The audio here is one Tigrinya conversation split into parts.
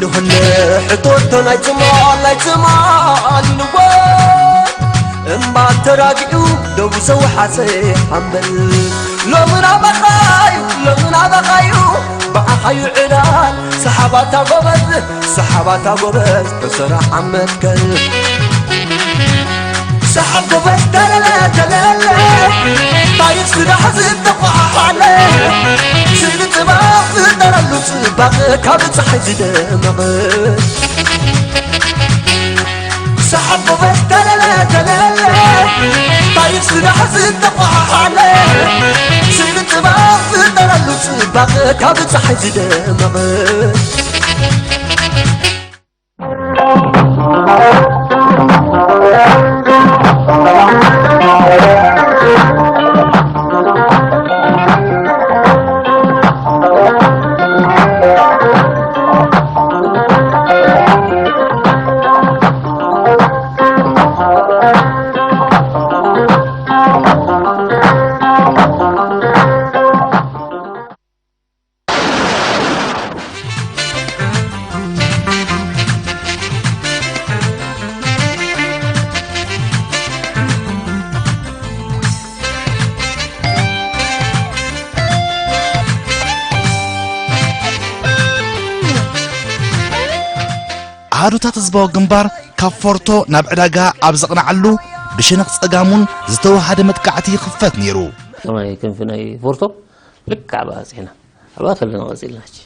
ሕቶቶ ናይ ትማል ናይ ትማል ኢልዎ እምባ ተራጊዑ ደቡ ሰውሓሰ ሓምበል ሎሚ ናባኻዩ ሎሚ ናባኻዩ ብኣኻዩ ዕላል ሰሓባታ ጎበዝ ሰሓባታ ጎበዝ ተሰራ ዓመትከል ሰሓብ ጎበዝ ተለለ ተለለ ታሪኽ ስራሕ ዝተቋሓሓለ ስእሊ ጥበብ ዝጠረሉ ጽባቐ ካብ ጸሓይ ዝደመቐ ሰሓብ ጎበዝ ተለለ ተለለ ታሪኽ ስራሕ ዝተቋሓሓለ ስእሊ ጥበብ ዝጠረሉ ጽባቐ ካብ ጸሓይ ዝደመቐ ኣሃዱታት ህዝባዊ ግንባር ካብ ፎርቶ ናብ ዕዳጋ ኣብ ዘቕንዓሉ ብሸነኽ ጸጋሙን ዝተወሃደ መጥቃዕቲ ይኽፈት ነይሩ። ከማይ ክንፊ ናይ ፎርቶ ልክዕ ኣብኣ በጺሕና ኣብኣ ከለና ቀጺልና ሕጂ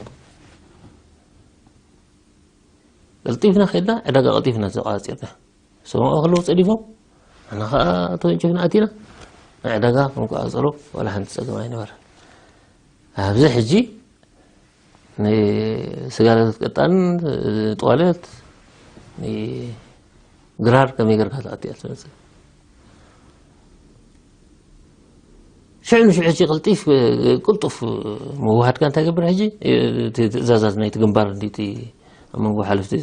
ቀልጢፍና ከድና ዕዳጋ ቀልጢፍና ተቋጺርና ሰማኡ ከለዉ ጸዲፎም ኣና ከዓ ተወንጭፍና ኣቲና ንዕዳጋ ክንቋጸሮ ዋላ ሓንቲ ጸገም ኣይነበረን ኣብዚ ሕጂ ንስጋለት ቀጣን ጠዋለት ግራር ከመይ ገርካ ተኣትያ ትመፅእ ሽዕ ንሽዕ ሕጂ ቅልጢፍ ቅልጡፍ ምውሃድካ እንታይ ገብር ሕጂ ትእዛዛት ናይቲ ግንባር እንዲቲ ኣብ መንጎ ሓለፍቲ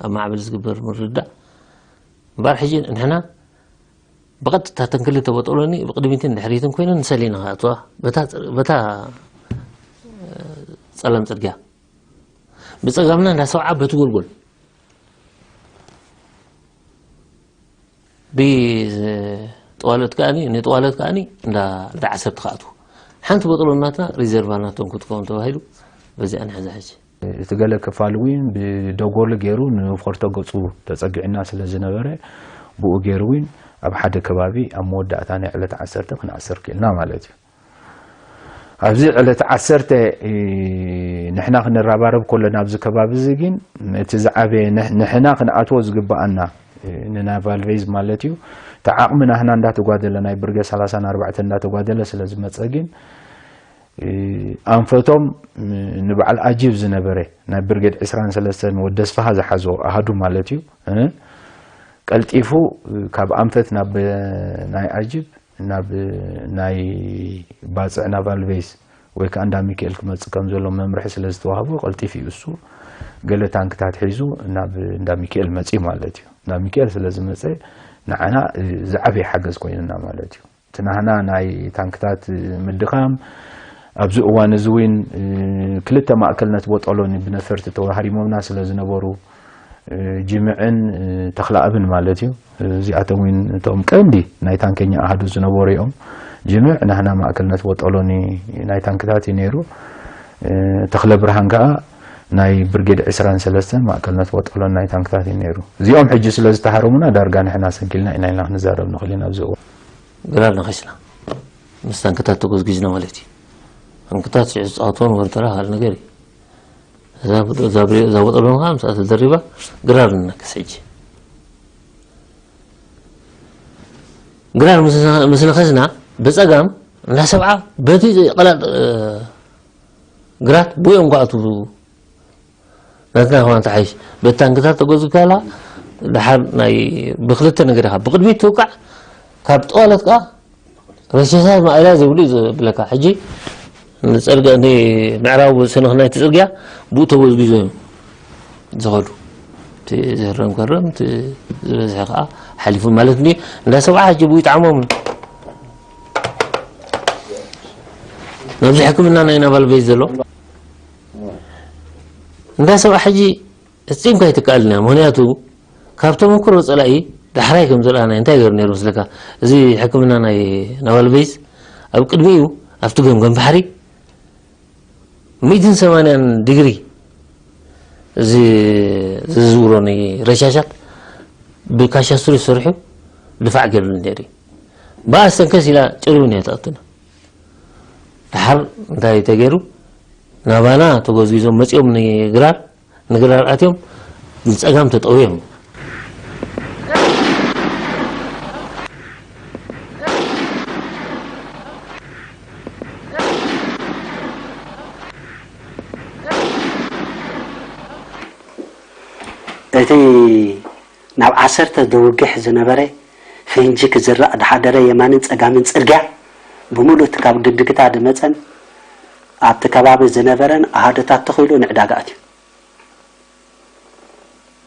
ኣብ ማዕበል ዝግበር ምርዳእ እምበኣር ሕጂ ንሕና ብቐጥታ ተን ክልተ በጠሎኒ ብቅድሚትን ድሕሪትን ኮይነን ንሰሌና ክኣትዋ በታ በታ ጸላም ጽርግያ ብጸጋምና እንዳ ሰብዓ በቲ ጎልጎል ብጠዋለት ከኣኒ ንጠዋለት ከኣኒ እንዳ እንዳ ዓሰርተ ክኣትዉ ሓንቲ በጠሎ ናትና ሪዘርቫ ናቶም ክትከውን ተባሂሉ በዚኣ ንሕዛ ሕጂ እቲ ገለ ክፋል እውን ብደጎሊ ገይሩ ንፎርቶ ገፁ ተፀጊዕና ስለ ዝነበረ ብኡ ገይሩ እውን ኣብ ሓደ ከባቢ ኣብ መወዳእታ ናይ ዕለት ዓሰርተ ክንኣስር ክኢልና ማለት እዩ። ኣብዚ ዕለት ዓሰርተ ንሕና ክንረባረብ ከሎ ናብዚ ከባቢ እዚ ግን እቲ ዝዓበየ ንሕና ክንኣትዎ ዝግበኣና ንናቫል ቬዝ ማለት እዩ እቲ ዓቕሚ ናህና እንዳተጓደለ ናይ ብርጌድ ሰላሳን ኣርባዕተን እንዳተጓደለ ስለ ዝመፀ ግን ኣንፈቶም ንበዓል ኣጂብ ዝነበረ ናይ ብርጌድ ዕስራን ሰለስተን ወዲ ኣስፍሃ ዝሓዞ ኣሃዱ ማለት እዩ። ቀልጢፉ ካብ ኣንፈት ናብ ናይ ኣጂብ ናብ ናይ ባፅዕ ናቫል ቤዝ ወይ ከዓ እንዳ ሚካኤል ክመፅእ ከም ዘሎ መምርሒ ስለ ዝተዋህቦ ቀልጢፉ እዩ እሱ ገለ ታንክታት ሒዙ ናብ እንዳ ሚካኤል መፅኡ ማለት እዩ። እንዳ ሚካኤል ስለ ዝመፀ ንዓና ዝዓበየ ሓገዝ ኮይኑና ማለት እዩ። እቲ ናህና ናይ ታንክታት ምድኻም ኣብዚ እዋን እዚ እውን ክልተ ማእከልነት ቦጦሎኒ ብነፈርቲ ተዋሃሪሞምና ስለ ዝነበሩ ጅምዕን ተኽለኣብን ማለት እዩ። እዚኣቶም እውን እቶም ቀንዲ ናይ ታንከኛ ኣሃዱ ዝነበሩ እዮም። ጅምዕ ናህና ማእከልነት ቦጦሎኒ ናይ ታንክታት እዩ ነይሩ። ተኽለ ብርሃን ከዓ ናይ ብርጌድ ዕስራን ሰለስተን ማእከልነት ቦጦሎኒ ናይ ታንክታት እዩ ነይሩ። እዚኦም ሕጂ ስለ ዝተሃረሙና ዳርጋ ንሕና ሰንኪልና ኢና ኢልና ክንዛረብ ንኽእል ኢና ኣብዚ እዋን። ግራር ነኺስና ምስ ታንክታት ተጎዝጊዝና ማለት እዩ። ታንክታት ሽዑ ዝፃወትዎ ነበሩ ተራ ካልእ ነገር እዩ። እዛ ቦጠሎም ከዓ ምስኣ ተደሪባ ግራር ንነክስ ሕጂ። ግራር ምስ ነኸስና ብፀጋም እንዳ ሰብዓ በቲ ቀላል ግራት ብኦም ከዓ ትብሉ ናትና ከማን ተሓይሽ በታንክታት ተጎዝካላ ድሓር ናይ ብክልተ ነገር ኢኻ ብቅድሚት ትውቃዕ ካብ ጠዋለት ከዓ ረሸሳት ማእላ ዘይብሉ እዩ ዝብለካ ሕጂ ንፀርገ ምዕራብ ሰንኽ ናይቲ ፅርግያ ብኡ ተጎዝጊዞ እዮም ዝኸዱ እቲ ዝህረም ከረም እቲ ዝበዝሐ ከዓ ሓሊፉ ማለት እ እንዳ ሰብዓ ሕጂ ብኡ ይጣዕሞም ናብዚ ሕክምና ናይ ናባል ቤት ዘሎ እንዳ ሰብዓ ሕጂ ፈጺምካ ኣይትከኣልን እያ። ምኽንያቱ ካብ ተመክሮ ጸላኢ ዳሕራይ ከም ዘለኣና እንታይ ገይሩ ነይሩ መስለካ? እዚ ሕክምና ናይ ናቫል ቤዝ ኣብ ቅድሚኡ ኣብቲ ገምገም ባሕሪ ሚእትን ሰማንያን ዲግሪ እዚ ዝዝውሮ ናይ ረሻሻት ብካሻ ሱሪ ሰሪሑ ድፋዕ ገይሩሉ ነይሩ እዩ። ብኣስተንከስ ኢላ ጭርብን እያ ትኣቱና። ድሓር እንታይ ተገይሩ? ናባና ተጎዝጊዞም መጺኦም ንግራር ንግራር ኣትዮም ንጸጋም ተጠውዮም። እቲ ናብ ዓሰርተ ዘውግሕ ዝነበረ ፈንጂ ክዝራእ ዝሓደረ የማንን ጸጋምን ጽርግያ ብምሉእ እቲ ካብ ድንግግታ ዝመጸን ኣብቲ ከባቢ ዝነበረን ኣሃዱታት ተኺሉ ንዕዳጋ ኣትዩ።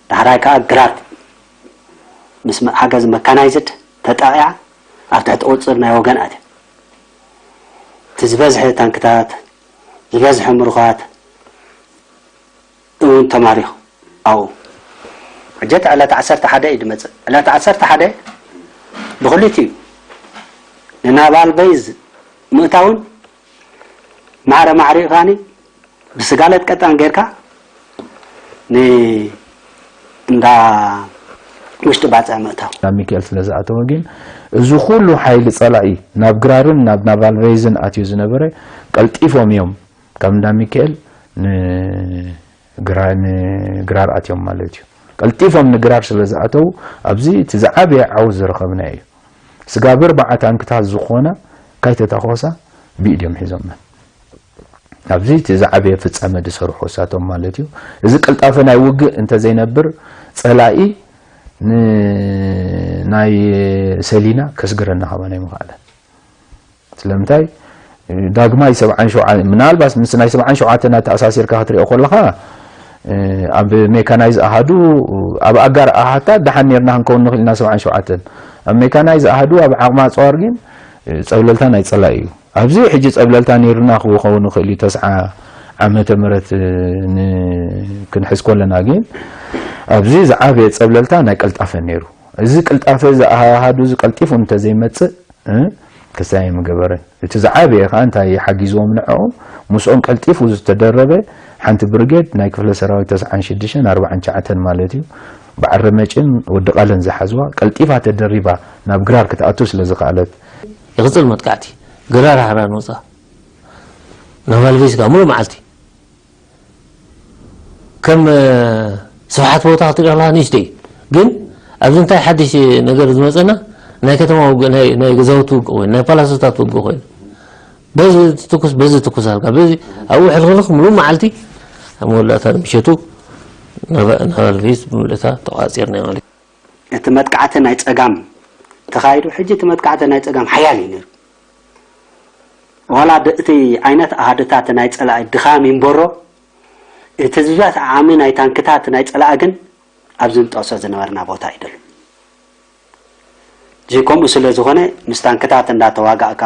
ዳሕራይ ከኣ ግራር ምስ ሓገዝ መካናይዝድ ተጠቒዓ ኣብ ትሕቲ ቁጽጽር ናይ ወገን ኣትያ። እቲ ዝበዝሐ ታንክታት፣ ዝበዝሐ ምሩኻት እውን ተማሪኹ ኣብኡ። ሕጂ እቲ ዕለት ዓሰርተ ሓደ እዩ ዝመጽእ። ዕለት ዓሰርተ ሓደ ብኽልቲኡ ንናቫል ቤዝ ምእታውን ማዕረ ማዕሪኡ ከኣኒ ብስጋለት ቀጣን ጌርካ ንእንዳ ውሽጢ ባጽዕ ምእታው። ናብ ሚካኤል ስለ ዝኣተወ ግን እዚ ኩሉ ሓይሊ ጸላኢ ናብ ግራርን ናብ ናቫል ቤዝን ኣትዩ ዝነበረ ቀልጢፎም እዮም ካብ እንዳ ሚካኤል ንግራር ኣትዮም ማለት እዩ። ቀልጢፎም ንግራር ስለ ዝኣተዉ ኣብዚ እቲ ዝዓበየ ዓወት ዝረኸብናዮ እዩ። ስጋብ ኣርባዓ ታንክታት ዝኾና ካይተታኾሳ ብኢድ እዮም ሒዞመን። ኣብዚ እቲ ዝዓበየ ፍጻመ ዝሰርሑ እሳቶም ማለት እዩ። እዚ ቅልጣፈ ናይ ውግእ እንተዘይነብር ጸላኢ ንናይ ሰሊና ከስግረና ከማን ኣይምኽኣለን። ስለምንታይ ዳግማይ ሰብዓን ሸውዓን ምናልባት ምስ ናይ ሰብዓን ሸውዓተን ኣተኣሳሲርካ ክትሪኦ ከለኻ ኣብ ሜካናይዝ ኣሃዱ ኣብ ኣጋር ኣሃታት ደሓን ኔርና ክንከውን ንኽእል ኢና ሰብዓን ሸውዓተን ኣብ ሜካናይዝ ኣሃዱ ኣብ ዓቕሚ ኣፅዋር ግን ፀብለልታ ናይ ፀላኢ እዩ። ኣብዚ ሕጂ ጸብለልታ ኔሩና ክኸውን ይኽእል እዩ ተስዓ ዓመተ ምህረት ክንሕዝ ከለና ግን ኣብዚ ዝዓበየ ጸብለልታ ናይ ቅልጣፈ ኔሩ። እዚ ቅልጣፈ እዚ ኣሃዱ እዚ ቀልጢፉ እንተዘይመጽእ ክሳይ ምገበረን። እቲ ዝዓበየ ከኣ እንታይ ሓጊዝዎም ንዕኦም ምስኦም ቀልጢፉ ዝተደረበ ሓንቲ ብርጌድ ናይ ክፍለ ሰራዊት ተስዓን ሽዱሽተን ኣርባዓን ትሽዓተን ማለት እዩ በዓል ረመጭን ወዲ ቃለን ዝሓዝዋ ቀልጢፋ ተደሪባ ናብ ግራር ክትኣቱ ስለ ዝኸኣለት ይቕጽል መጥቃዕቲ። ግራር ሓራ ንወጻ ናቫልቬስ ከኣ ሙሉእ መዓልቲ ከም ስፍሓት ቦታ ክትሪኦ ከለኻ ንእሽተይ እዩ። ግን ኣብዚ እንታይ ሓድሽ ነገር ዝመጸና ናይ ከተማ ውግእ ናይ ናይ ገዛውቲ ውግእ ኮይኑ ናይ ፓላሶታት ውግእ ኮይኑ በዚ ትትኩስ በዚ ትኩስ ኣልካ በዚ ኣብኡ ሕልኽልኽ ሙሉእ መዓልቲ ኣብ መወዳእታ ምሸቱ ናቫልቬስ ብምልእታ ተቋጺርና ማለት እዩ። እቲ መጥቃዕቲ ናይ ጸጋም ተኻይዱ፣ ሕጂ እቲ መጥቃዕቲ ናይ ጸጋም ሓያል እዩ ነይሩ። ዋላ እቲ ዓይነት ኣሃዱታት ናይ ጸላኢ ድኻም ይንበሮ፣ እቲ ዝበዝሕ ዓቕሚ ናይ ታንክታት ናይ ጸላኢ ግን ኣብዚ ንጠቕሶ ዝነበርና ቦታ እዩ ዘሎ። እዚ ከምኡ ስለ ዝኾነ ምስ ታንክታት እንዳተዋጋእካ፣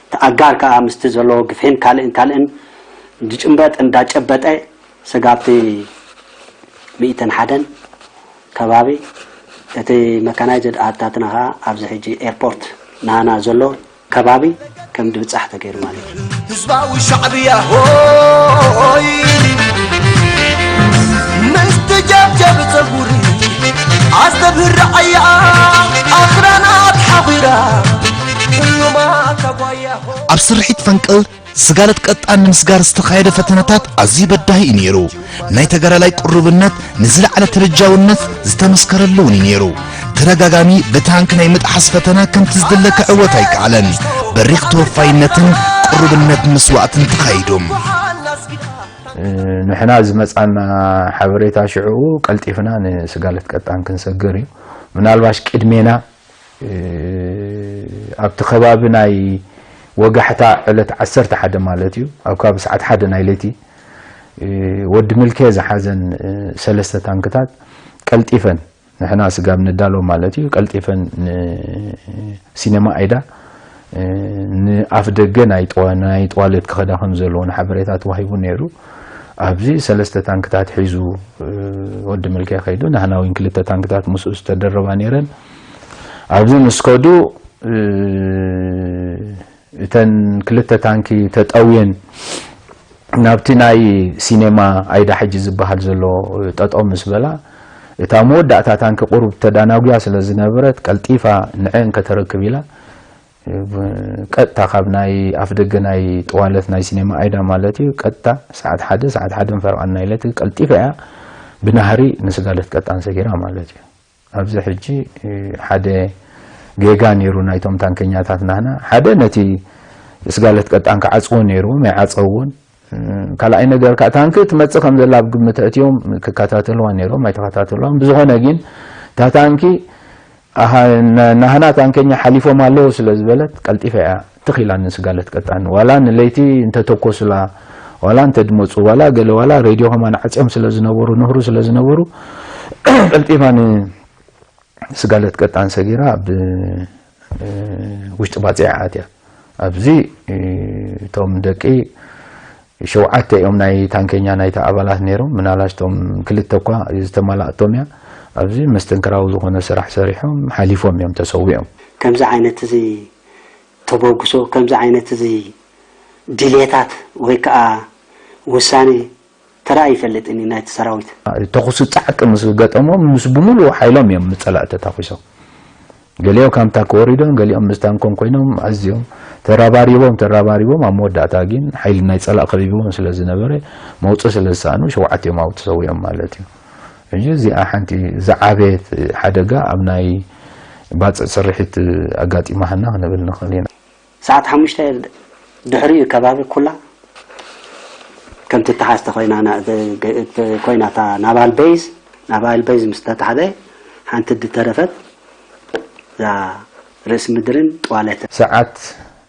እቲ ኣጋር ከኣ ምስቲ ዘለዎ ግፍዒን ካልእን ካልእን ዝጭበጥ እንዳጨበጠ ስጋብቲ ሚእትን ሓደን ከባቢ እቲ መካናይዝድ ኣሃድታትና ከኣ ኣብዚ ሕጂ ኤርፖርት ናና ዘሎ ከባቢ ከም ድብጻሕ ተገይሩ ማለት እዩ። ህዝባዊ ሻዕብያ ሆይ ምስ ትጀብጀብ ጸጉሪ ኣስተብህር ረዓያ ኣኽራናት ሓኺራ ጥሉማ ተጓያ ሆይ ኣብ ስርሒት ፈንቅል ስጋለት ቀጣን ንምስጋር ዝተኻየደ ፈተነታት ኣዝዩ በዳሂ እዩ ነይሩ። ናይ ተጋዳላይ ቅሩብነት ንዝለዓለ ተበጃውነት ዝተመስከረሉ እውን እዩ ነይሩ። ተደጋጋሚ ብታንክ ናይ ምጥሓስ ፈተና ከምቲ ዝድለ ክዕወት ኣይከኣለን። በሪኽ ተወፋይነትን ቅሩብነት መስዋእትን ተኻይዱ። ንሕና ዝመጻና ሓበሬታ ሽዑ ቀልጢፍና ንስጋለት ቀጣን ክንሰግር እዩ። ምናልባሽ ቅድሜና ኣብቲ ከባቢ ናይ ወጋሕታ ዕለት ዓሰርተ ሓደ ማለት እዩ ኣብ ከባቢ ሰዓት ሓደ ናይ ለይቲ ወዲ ምልኬ ዝሓዘን ሰለስተ ታንክታት ቀልጢፈን ንሕና ስጋብ ንዳሎ ማለት እዩ ቀልጢፈን ንሲነማ ኣይዳ ንኣፍ ደገ ናይ ጥዋ- ናይ ጥዋሌት ክኸዳ ከም ዘለዎ ንሓበሬታ ተዋሂቡ ነይሩ። ኣብዚ ሰለስተ ታንክታት ሒዙ ወዲ ምልከ ከይዱ፣ ናህና እውን ክልተ ታንክታት ምስኡ ዝተደረባ ነይረን። ኣብዚ ምስ ከዱ እተን ክልተ ታንኪ ተጠውየን ናብቲ ናይ ሲኔማ ኣይዳ ሕጂ ዝበሃል ዘሎ ጠጠው ምስ በላ፣ እታ መወዳእታ ታንኪ ቁሩብ ተዳናጉያ ስለ ዝነበረት ቀልጢፋ ንዐን ከተረክብ ኢላ ቀጥታ ካብ ናይ ኣፍ ደገ ናይ ጥዋለት ናይ ሲኔማ ኣይዳ ማለት እዩ፣ ቀጥታ ሰዓት ሓደ፣ ሰዓት ሓደን ፈረቓን ናይ ለይቲ ቀልጢፋ እያ ብናህሪ ንስጋለት ቀጣን ሰጊራ ማለት እዩ። ኣብዚ ሕጂ ሓደ ጌጋ ነይሩ ናይቶም ታንከኛታት ናህና። ሓደ ነቲ ስጋለት ቀጣን ክዓጽዎ ነይርዎም፣ ኣይዓጸውዎን። ካልኣይ ነገር ከዓ ታንኪ ትመጽእ ከም ዘላ ኣብ ግምት ኣእትዮም ክከታተልዋ ነይሮም፣ ኣይተኸታተልዋን። ብዝኾነ ግን እታ ታንኪ ኣሃ፣ ና-፣ ናህና ታንከኛ ሓሊፎም ኣለዉ ስለ ዝበለት ቀልጢፋ እያ ትኽ ኢላ ንስጋለት ቀጣን። ዋላ ንለይቲ እንተተኮሱላ፣ ዋላ እንተድመጹ፣ ዋላ ገለ፣ ዋላ ሬድዮ ከማን ዓጽዮም ስለ ዝነበሩ፣ ንህሩ ስለ ዝነበሩ፣ ቀልጢፋ ንስጋለት ቀጣን ሰጊራ ኣብ፣ እ፣ ውሽጢ ባጽዕ ኣትያ። ኣብዚ፣ እ፣ እቶም ደቂ ሸውዓተ እዮም ናይ ታንከኛ ናይታ ኣባላት ነይሮም። ምናልባሽ እቶም ክልተ እኳ ዝተማላእቶም እያ። ኣብዚ መስተንክራዊ ዝኾነ ስራሕ ሰሪሖም ሓሊፎም እዮም፣ ተሰዊኦም። ከምዚ ዓይነት እዚ ተበግሶ፣ ከምዚ ዓይነት እዚ ድሌታት ወይ ከዓ ውሳኔ ተራእዩ ይፈልጥን እዩ ናይቲ ሰራዊት። ተኹሲ ጻዕቂ ምስ ገጠሞም ምስ ብምሉእ ሓይሎም እዮም ንጸላእቲ ተታኹሶም። ገሊኦም ካብ ታንኪ ወሪዶም፣ ገሊኦም ምስ ታንኮም ኮይኖም ኣዝዮም ተራባሪቦም፣ ተራባሪቦም ኣብ መወዳእታ ግን ሓይሊ ናይ ጸላእ ከቢብዎም ስለ ዝነበረ መውጽእ ስለ ዝሰኣኑ ሸውዓቲኦም ኣብኡ ተሰዊኦም ማለት እዩ። ሕጂ እዚኣ ሓንቲ ዝዓበየት ሓደጋ ኣብ ናይ ባጽዕ ስርሒት ኣጋጢማትና ክንብል ንኽእል ኢና። ሰዓት ሓሙሽተ ድሕሪኡ ከባቢ ኩላ ከምቲ እተሓዝተ ኮይና ና-፣ ብ-፣ ብ-፣ ኮይና እታ ናቫል ቤዝ፣ ናቫል ቤዝ ምስ ተታሕዘ ሓንቲ ድተረፈት እዛ ርእሲ ምድርን ጥዋለትን። ሰዓት፣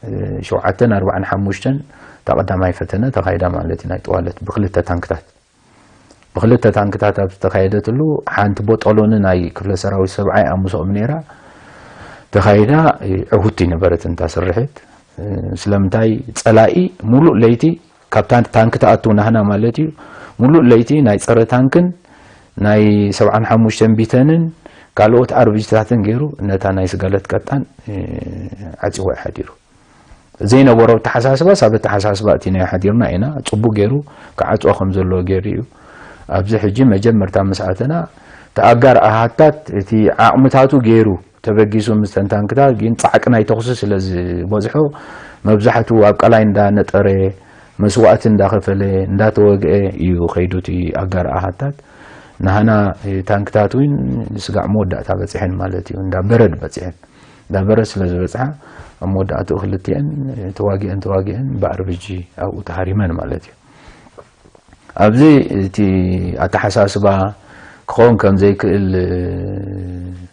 እ፣ ሸውዓተን ኣርባዓን ሓሙሽተን እታ ቀዳማይ ፈተነ ተኻይዳ ማለት እዩ፣ ናይ ጥዋለት ብክልተ ታንክታት። ብክልተ ታንክታት ኣብ ዝተኻየደትሉ ሓንቲ ቦጦሎኒ ናይ ክፍለ ሰራዊት ሰብዓይ ኣብ ምስኦም ነይራ ተኻይዳ፣ እ፣ ዕውቲ ነበረት እንታ ስርሒት። እ፣ ስለምንታይ ጸላኢ ሙሉእ ለይቲ ካብ ታን-፣ ታንክ ትኣቱ ናህና ማለት እዩ። ሙሉእ ለይቲ ናይ ጸረ ታንክን ናይ ሰብዓን ሓሙሽተን ቢተንን ካልኦት ኣርቢጅታትን ገይሩ ነታ ናይ ስጋለት ቀጣን፣ እ፣ ዓጺዎ እዩ ሓዲሩ። ዘይነበሮ ኣተሓሳስባስ ኣብ ኣተሓሳስባ ኣእቲናዮ ሓዲርና ኢና። ጽቡቕ ገይሩ ክዓጽዋ ከም ዘለዎ ገይሩ እዩ። ኣብዚ ሕጂ መጀመርታ ምስ ኣተና፣ እቲ ኣጋር ኣሃታት እቲ ዓቕምታቱ ገይሩ ተበጊሱ ምስ ተን ታንክታት፣ ግን ጻዕቂ ናይ ተኹሲ ስለ ዝበዝሖ፣ መብዛሕትኡ ኣብ ቀላይ እንዳነጠረ፣ መስዋእቲ እንዳኸፈለ፣ እንዳተወግአ እዩ ከይዱ እቲ ኣጋር ኣሃታት። ናህና ታንክታት እውን ስጋዕ መወዳእታ በጺሐን ማለት እዩ፣ እንዳ በረድ በጺሐን። እንዳ በረድ ስለ ዝበጽሓ፣ ኣብ መወዳእትኡ ክልቲኤን ተዋጊአን፣ ተዋጊአን ብኣርብጂ ኣብኡ ተሃሪመን ማለት እዩ። ኣብዚ እቲ ኣተሓሳስባ ክኸውን ከም ዘይክእል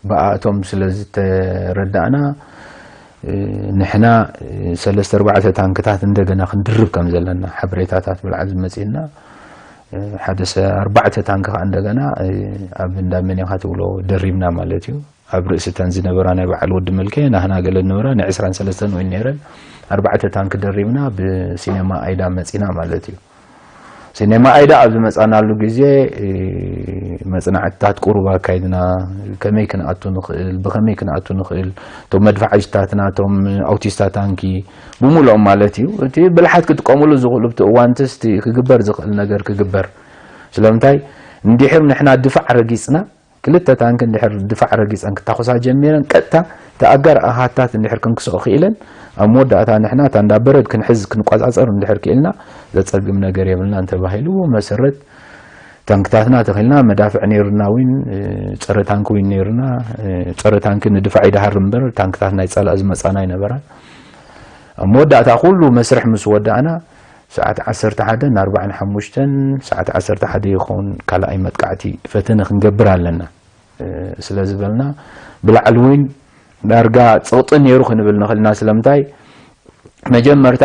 ብኣእቶም ስለ ዝተረዳእና፣ ንሕና ሰለስተ ኣርባዕተ ታንክታት እንደገና ክንድርብ ከም ዘለና ሓበሬታታት ብላዕሊ ዝመጽእና፣ ሓደ ሰ-፣ ኣርባዕተ ታንክ ከኣ እንደገና ኣብ እንዳ መን ኢኻ ትብሎ ደሪብና ማለት እዩ። ኣብ ርእሲ እተን ዝነበራ ናይ በዓል ወዲ ምልከ ናህና ገለ ዝነበራ ናይ ዕስራን ሰለስተን እውን ነይረን፣ ኣርባዕተ ታንክ ደሪብና ብሲኔማ ኣይዳ መጺና ማለት እዩ። ሲኔማ ኣይዳ ኣብ ዝመጻናሉ ግዜ፣ እ፣ መጽናዕትታት ቁሩብ ኣካይድና፣ ከመይ ክንኣቱ ንኽእል፣ ብኸመይ ክንኣቱ ንኽእል፣ እቶም መድፋዓጅታትና፣ እቶም ኣውቲስታ ታንኪ ብምልኦም ማለት እዩ። እቲ ብልሓት ክጥቀሙሉ ዝኽእሉ፣ ኣብቲ እዋንትስ እቲ ክግበር ዝኽእል ነገር ክግበር። ስለምንታይ፣ እንድሕር ንሕና ድፋዕ ረጊጽና፣ ክልተ ታንክ እንድሕር ድፋዕ ረጊጸን ክታኹሳ ጀሚረን፣ ቀጥታ እቲ ኣጋር ኣሃታት እንድሕር ክንክስኦ ክኢለን፣ ኣብ መወዳእታ ንሕና እታ እንዳ በረድ ክንሕዝ ክንቆጻጸር እንድሕር ክኢልና፣ ዘጸግም ነገር የብልናን ተባሂሉ። ብኡ መሰረት ታንክታትና ተኺልና፣ መዳፍዕ ነይሩና፣ ዊን፣ እ፣ ጸረ ታንክ ዊን ነይሩና፣ እ፣ ጸረ ታንክ ንድፋዕ ይደሃር እምበር፣ ታንክታት ናይ ጸላእ ዝመጻና ኣይነበራን። ኣብ መወዳእታ ኩሉ መስርሕ ምስ ወዳእና፣ ሰዓት ዓሰርተ ሓደ ን ኣርባዓን ሓሙሽተን፣ ሰዓት ዓሰርተ ሓደ ይኸውን ካልኣይ መጥቃዕቲ ፈተነ ክንገብር ኣለና፣ እ፣ ስለ ዝበልና፣ ብላዕሊ እውን ዳርጋ ጸቕጢ ነይሩ ክንብል ንኽእል ኢና። ስለምንታይ? መጀመርታ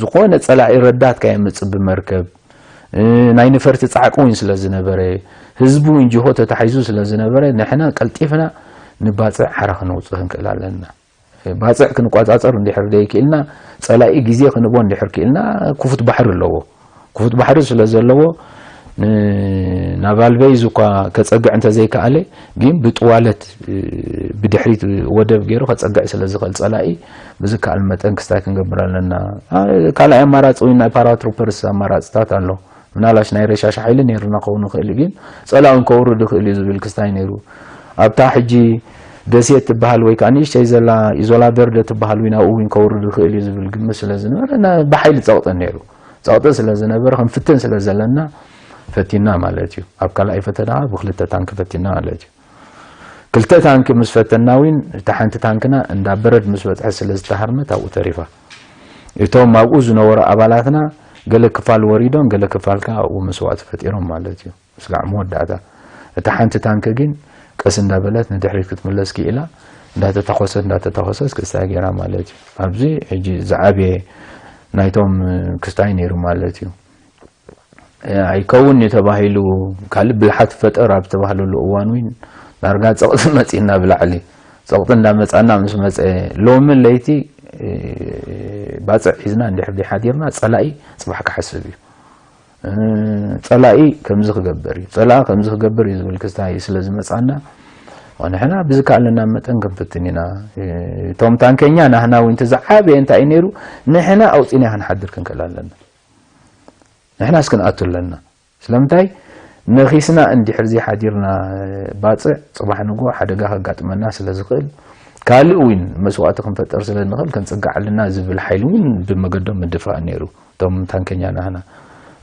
ዝኾነ ጸላኢ ረዳት ከየምጽእ ብመርከብ፣ እ፣ ናይ ነፈርቲ ጻዕቂ እውን ስለ ዝነበረ፣ ህዝቢ እውን ጅሆ ተታሒዙ ስለ ዝነበረ፣ ንሕና ቀልጢፍና ንባጽዕ ሓራ ክነውጽእ ክንክእል ኣለና። ባጽዕ ክንቆጻጸር እንድሕር ደይክኢልና፣ ጸላኢ ግዜ ክንቦ እንድሕር ክኢልና፣ ክፉት ባሕሪ ኣለዎ። ክፉት ባሕሪ ስለ ዘለዎ ናብ ኣልበይዝ እኳ ከጸግዕ እንተዘይከኣለ ግን ብጥዋለት ብድሕሪት ወደብ ገይሩ ከጸግዕ ስለ ዝኽእል ጸላኢ ብዝከኣል መጠን ክስታይ ክንገብር ኣለና። ካልኣይ ኣማራፂ እውን ናይ ፓራትሩፐርስ ኣማራፅታት ኣሎ። ምናልባሽ ናይ ረሻሽ ሓይሊ ነይርና ክኸውን ይኽእል ግን ጸላኢ እውን ከውርድ ይኽእል እዩ ዝብል ክስታይ ነይሩ። ኣብታ ሕጂ ደሴት ትበሃል ወይ ከዓ ንእሽተይ ዘላ ኢዞላ ቨርደ ትበሃል እውን ኣብኡ እውን ከውርድ ይኽእል እዩ ዝብል ግምት ስለ ዝነበረ ብሓይሊ ጸቕጢ ነይሩ። ጸቕጢ ስለ ዝነበረ ክንፍትን ስለ ዘለና ፈቲና ማለት እዩ። ኣብ ካልኣይ ፈተና ብክልተ ታንክ ፈቲና ማለት እዩ። ክልተ ታንክ ምስ ፈተና እውን እታ ሓንቲ ታንክና እንዳ በረድ ምስ በፅሐ ስለ ዝተሃርመት ኣብኡ ተሪፋ። እቶም ኣብኡ ዝነበሩ ኣባላትና ገለ ክፋል ወሪዶም ገለ ክፋል ከዓ ኣብኡ መስዋእቲ ፈጢሮም ማለት እዩ። ስጋዕ መወዳእታ እታ ሓንቲ ታንክ ግን ቀስ እንዳበለት ንድሕሪት ክትምለስ ክኢላ እንዳተተኮሰት እንዳተተኮሰት ክስታይ ገይራ ማለት እዩ። ኣብዚ ሕጂ ዝዓበየ ናይቶም ክስታይ ነይሩ ማለት እዩ። ኣይከውን እዩ ተባሂሉ ካልእ ብልሓት ፈጠር ኣብ ዝተባህለሉ እዋን እውን ዳርጋ ፀቕጢ መፂና ብላዕሊ ፀቕጢ እንዳመፃና ምስ መፀ ሎሚ ለይቲ ባፅዕ ሒዝና እንድሕር ሓዲርና ፀላኢ ፅባሕ ክሓስብ እዩ። ፀላኢ ከምዚ ክገብር እዩ፣ ፀላኢ ከምዚ ክገብር እዩ ዝብል ክስታይ ስለ ዝመፃና ንሕና ብዝከኣለና መጠን ክንፍትን ኢና። እቶም ታንከኛ ናህና እውን እቲ ዝዓበየ እንታይ እዩ ነይሩ ንሕና ኣውፂና ክንሓድር ክንክእል ኣለና። ንሕናስ ክንኣቱ ኣለና። ስለምንታይ ነኺስና እንድሕር ዘይሓዲርና ባፅዕ ፅባሕ ንግሆ ሓደጋ ከጋጥመና ስለ ዝኽእል ካልእ እውን መስዋእቲ ክንፈጥር ስለ ንኽእል ክንፅጋዕ ኣለና ዝብል ሓይሊ እውን ብመገዶም ምድፋእ ነይሩ። እቶም ታንከኛ ናህና